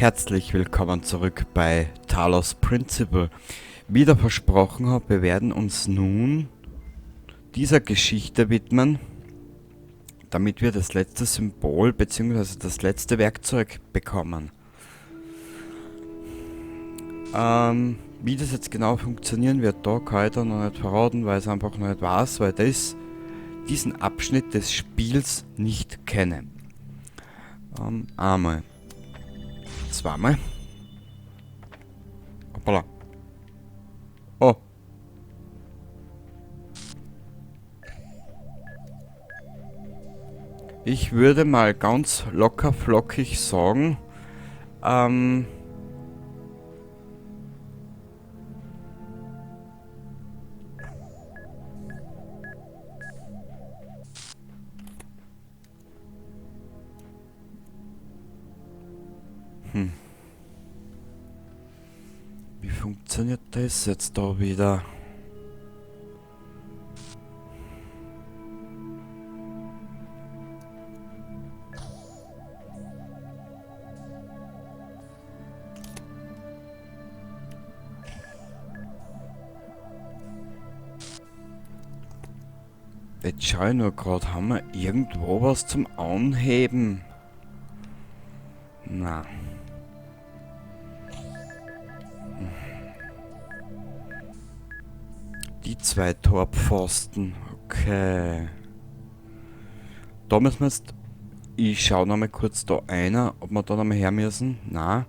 Herzlich willkommen zurück bei Talos Principle. Wie ich versprochen habe, wir werden uns nun dieser Geschichte widmen, damit wir das letzte Symbol bzw. das letzte Werkzeug bekommen. Wie das jetzt genau funktionieren wird, da kann ich da noch nicht verraten, weil ich es einfach noch nicht weiß, weil ich diesen Abschnitt des Spiels nicht kenne. Einmal. Zweimal. Hoppala. Oh. Ich würde mal ganz locker flockig sagen, Wie funktioniert das jetzt da wieder? Jetzt schau ich nur grad, haben wir irgendwo was zum Anheben? Na. Die zwei Torpfosten, okay. Da müssen wir jetzt... Ich schau noch mal kurz da einer, ob wir da noch mal her müssen. Na.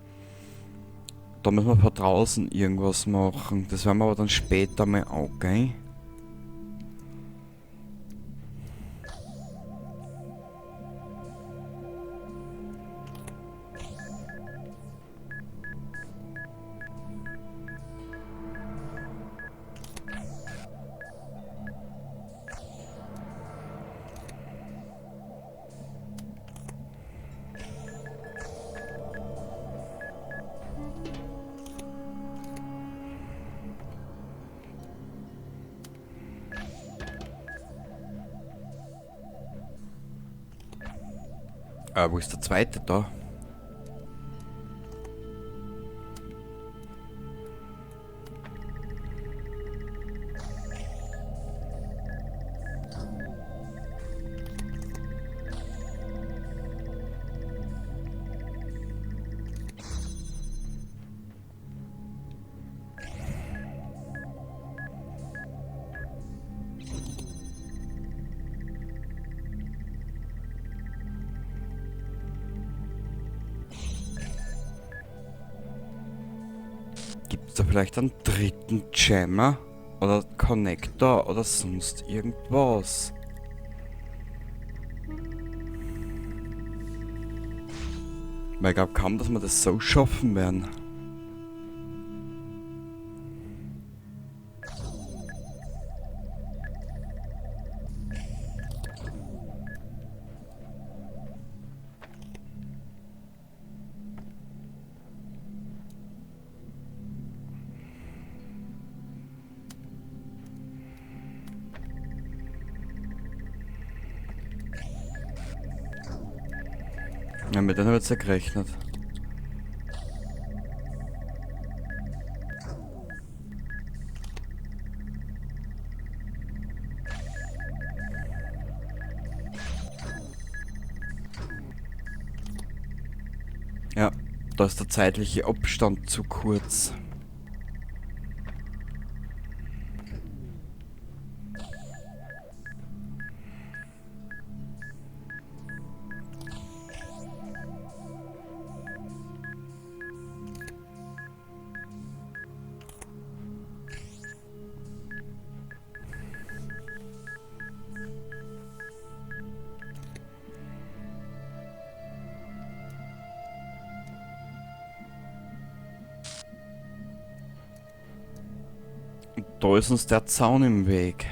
Da müssen wir von draußen irgendwas machen. Das werden wir aber dann später mal angehen. Wo ist der zweite da? Gibt's da vielleicht einen dritten Jammer oder Connector oder sonst irgendwas? Weil ich glaub kaum, dass wir das so schaffen werden. Ja, mit denen wird's ja gerechnet. Ja, da ist der zeitliche Abstand zu kurz. Da ist uns der Zaun im Weg.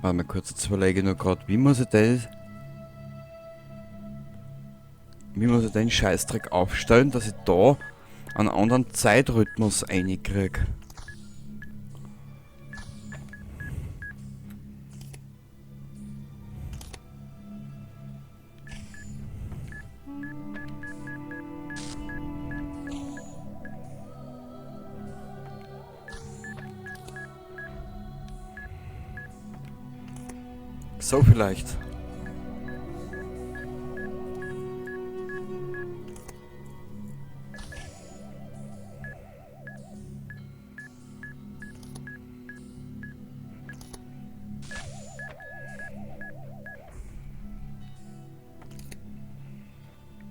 Warte mal kurz, jetzt überlege ich nur grad, wie muss ich das... Wie muss ich den Scheißdreck aufstellen, dass ich da einen anderen Zeitrhythmus reinkrieg? So vielleicht.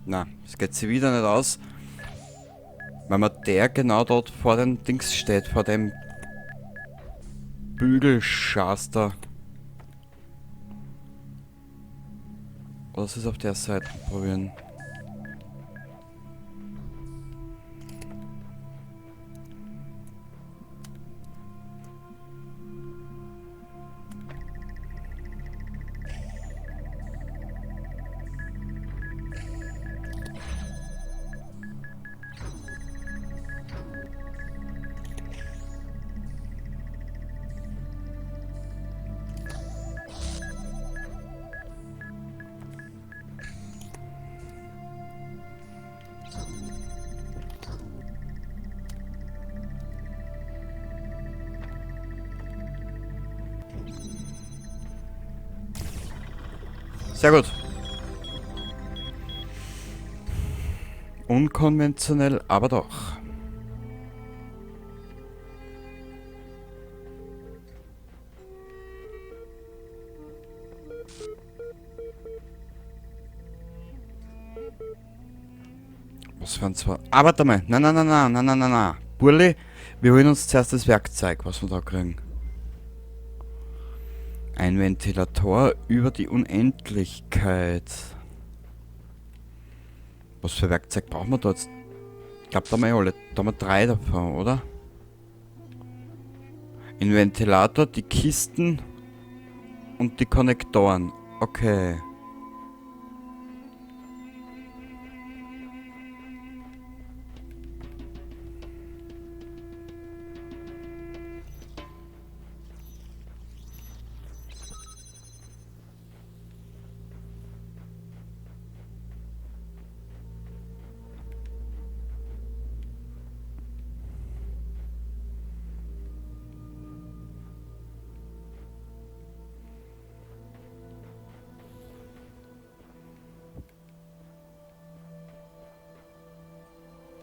Na, es geht sich wieder nicht aus, weil man der genau dort vor dem Dings steht, vor dem Bügelschaß da. Oder es ist auf der Seite probieren. Sehr gut. Unkonventionell, aber doch. Was für ein zwei. Ah, warte mal. Nein, nein, nein, nein, nein, nein, nein, nein. Burli, wir holen uns zuerst das Werkzeug, was wir da kriegen. Ein Ventilator über die Unendlichkeit. Was für Werkzeug brauchen wir da jetzt? Ich glaub, da haben wir alle. Da haben wir 3 davon, oder? Ein Ventilator, die Kisten und die Konnektoren. Okay.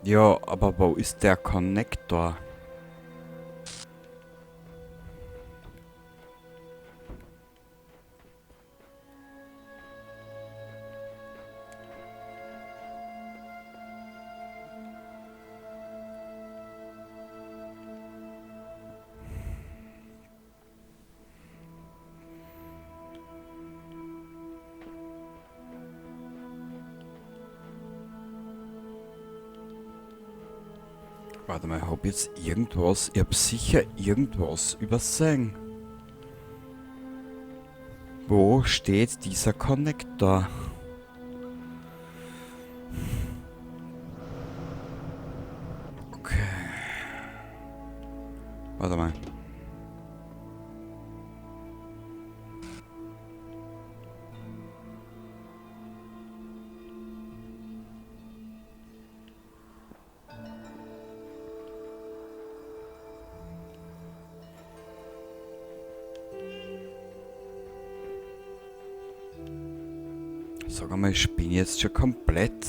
Ja, aber wo ist der Konnektor? Warte mal, hab ich jetzt irgendwas? Ich hab sicher irgendwas übersehen. Wo steht dieser Konnektor? Okay. Warte mal. Sag einmal, ich spinne jetzt schon komplett.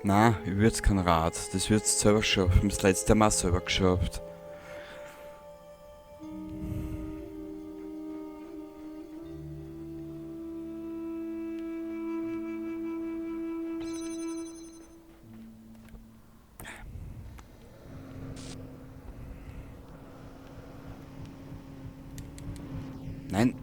Na, ich würd's kein Rad. Das wird's selber schaffen. Das letzte Mal selber geschafft. Nein.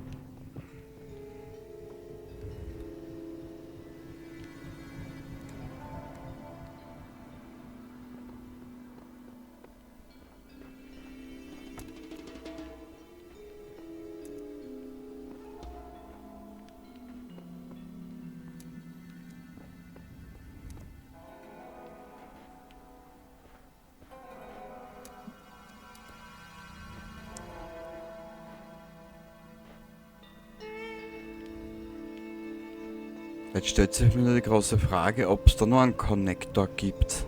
Jetzt stellt sich mir die große Frage, ob es da noch einen Connector gibt.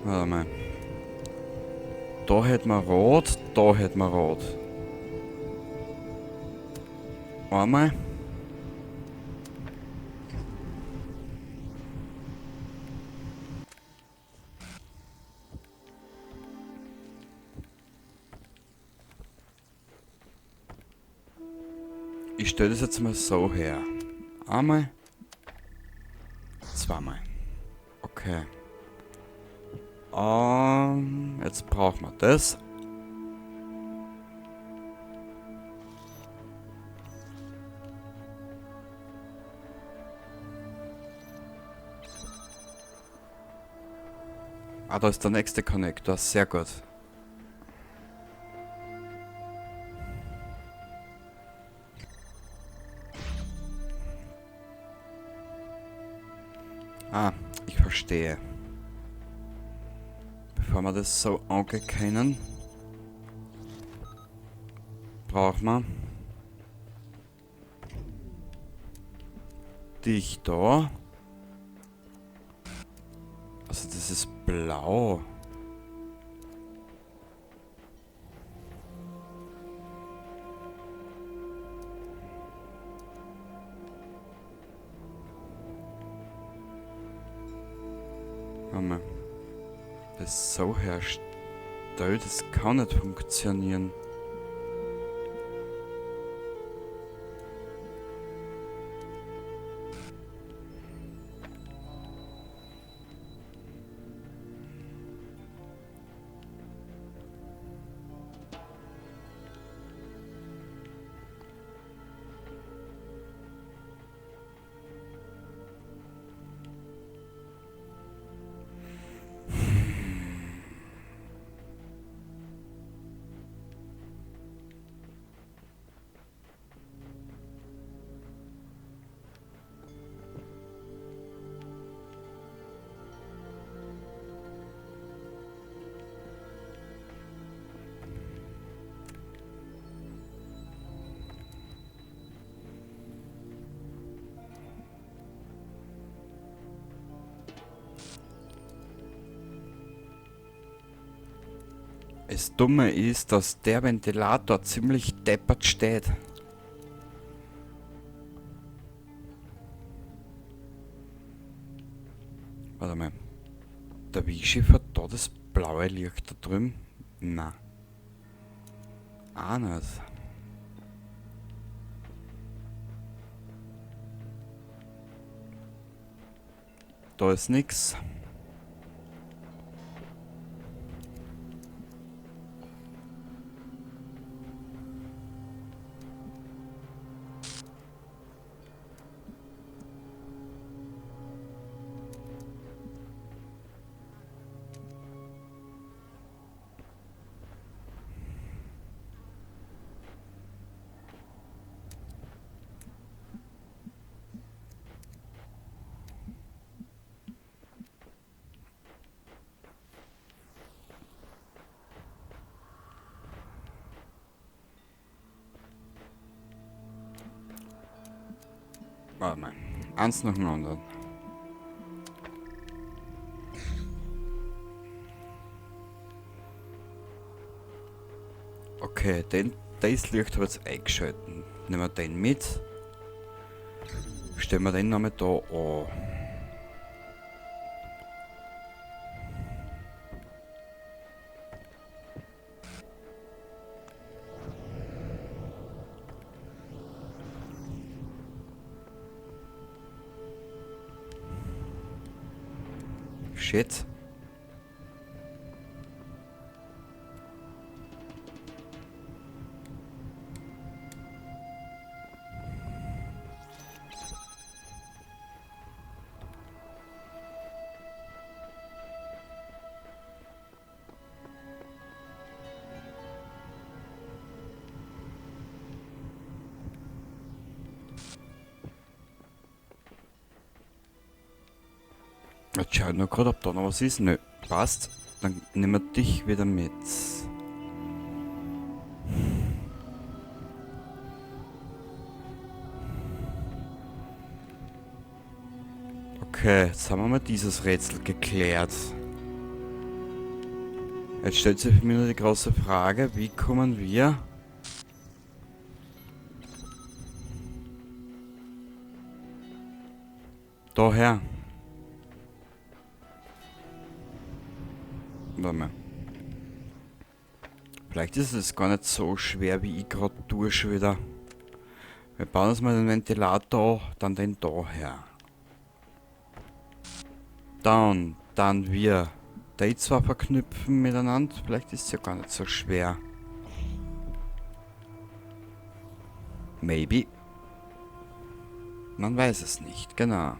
Warte mal. Da hätten wir rot, da hätten wir rot. Einmal. Ich stelle das jetzt mal so her. Einmal. Zweimal. Okay. Jetzt brauchen wir das. Ah, da ist der nächste Connector. Sehr gut. Ah, ich verstehe. Bevor wir das so angehen können, brauchen wir dich da. Also das ist blau. Warte mal. Das so herstellt, das kann nicht funktionieren. Das Dumme ist, dass der Ventilator ziemlich deppert steht. Warte mal. Der Wischiff hat da das blaue Licht da drüben? Na. Auch nicht. Da ist nix. Warte mal. Eins nach dem anderen. Okay, das Licht habe ich jetzt eingeschalten. Nehmen wir den mit. Stellen wir den nochmal da an. Shit. Jetzt schau ich nur grad, ob da noch was ist. Nö, passt. Dann nehmen wir dich wieder mit. Okay, jetzt haben wir mal dieses Rätsel geklärt. Jetzt stellt sich für mich nur die große Frage, wie kommen wir daher? Warte mal. Vielleicht ist es gar nicht so schwer, wie ich grad tue schon wieder. Wir bauen uns mal den Ventilator, dann den da her. Dann wir die zwei verknüpfen miteinander. Vielleicht ist es ja gar nicht so schwer. Maybe. Man weiß es nicht, genau.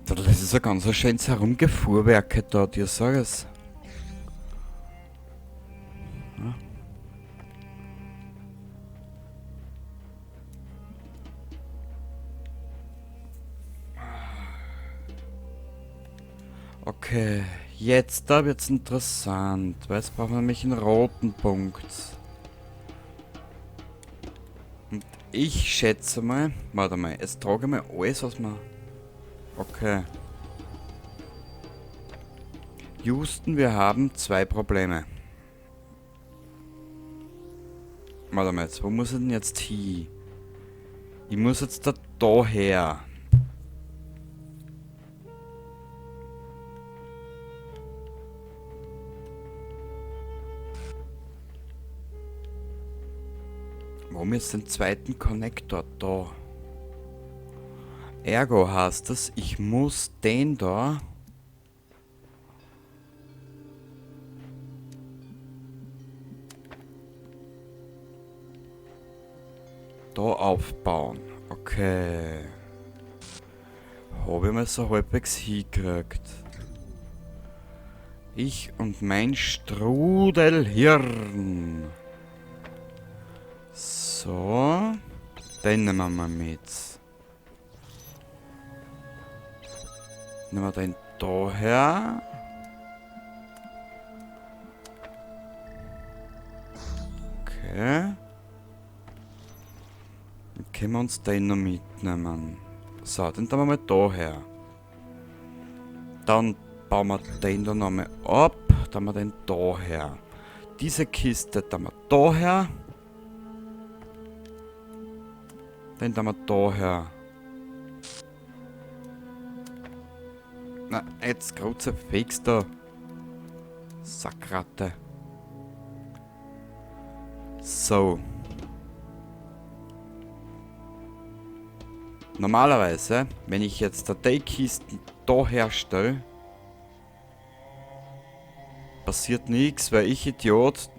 Das ist ein ganz schönes Herumgefuhrwerk da, dir sag es. Ja. Okay, jetzt da wird's interessant, weil jetzt brauchen wir nämlich einen roten Punkt. Und ich schätze mal, warte mal, jetzt trage ich mal alles, was wir... Okay. Houston, wir haben zwei Probleme. Warte mal, jetzt, wo muss ich denn jetzt hin? Ich muss jetzt da her. Warum jetzt den zweiten Connector da? Ergo heißt das, ich muss den da... da aufbauen. Okay. Habe ich mal so halbwegs hingekriegt. Ich und mein Strudelhirn. So. Den nehmen wir mal mit. Nehmen wir den da her. Okay. Dann können wir uns den noch mitnehmen. So, den tun wir mal da her. Dann bauen wir den da nochmal ab. Dann haben wir den da her. Diese Kiste tun wir da her. Den tun wir da her. Na, jetzt große Fakes da. Sackratte. So. Normalerweise, wenn ich jetzt die Kisten da herstelle, passiert nichts, weil ich Idiot.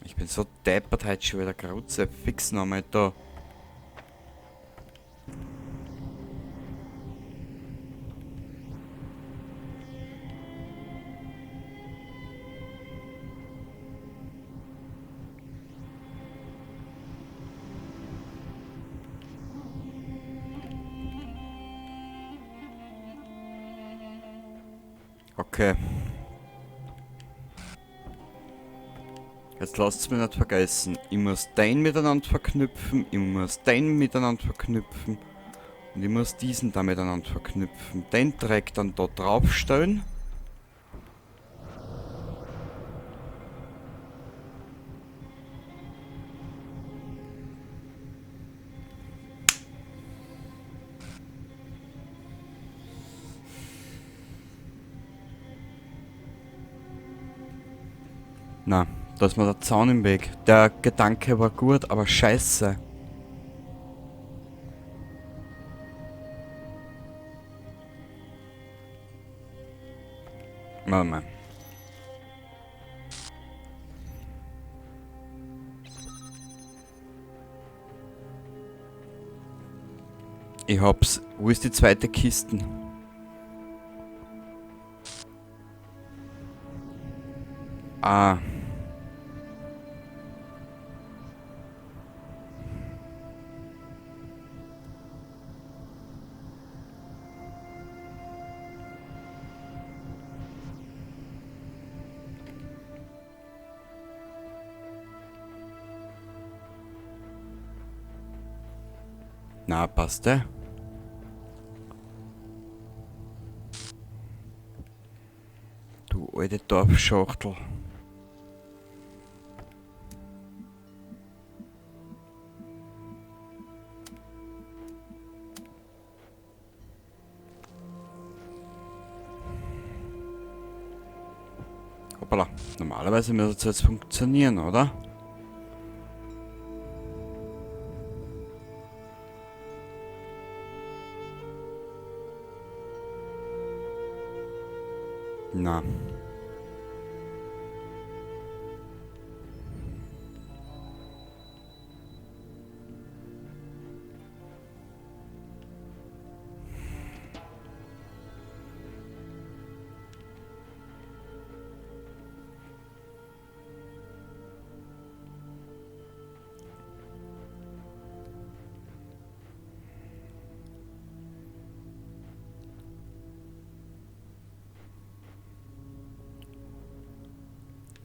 Ich bin so deppert heute schon wieder. Große Fix nochmal da. Okay. Jetzt lasst es mich nicht vergessen. Ich muss den miteinander verknüpfen, ich muss den miteinander verknüpfen und ich muss diesen da miteinander verknüpfen. Den Dreck dann da draufstellen. Na, da ist mir der Zaun im Weg. Der Gedanke war gut, aber scheiße. Warte mal. Ich hab's. Wo ist die zweite Kiste? Ah. Na, passt der? Du alte Dorfschachtel. Hoppala, normalerweise müsste es jetzt funktionieren, oder? Na.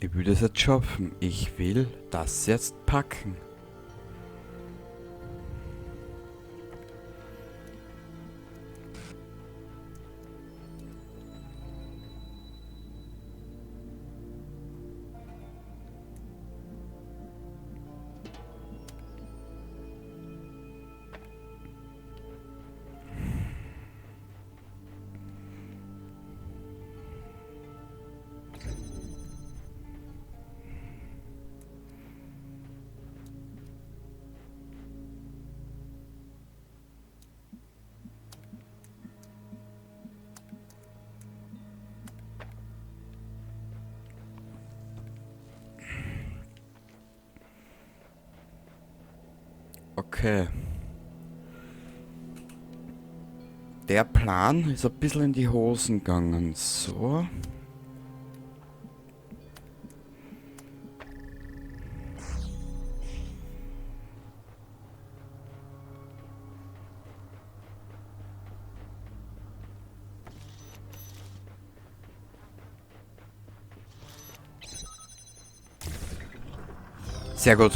Ich will das jetzt schaffen. Ich will das jetzt packen. Okay. Der Plan ist ein bisschen in die Hosen gegangen. So. Sehr gut.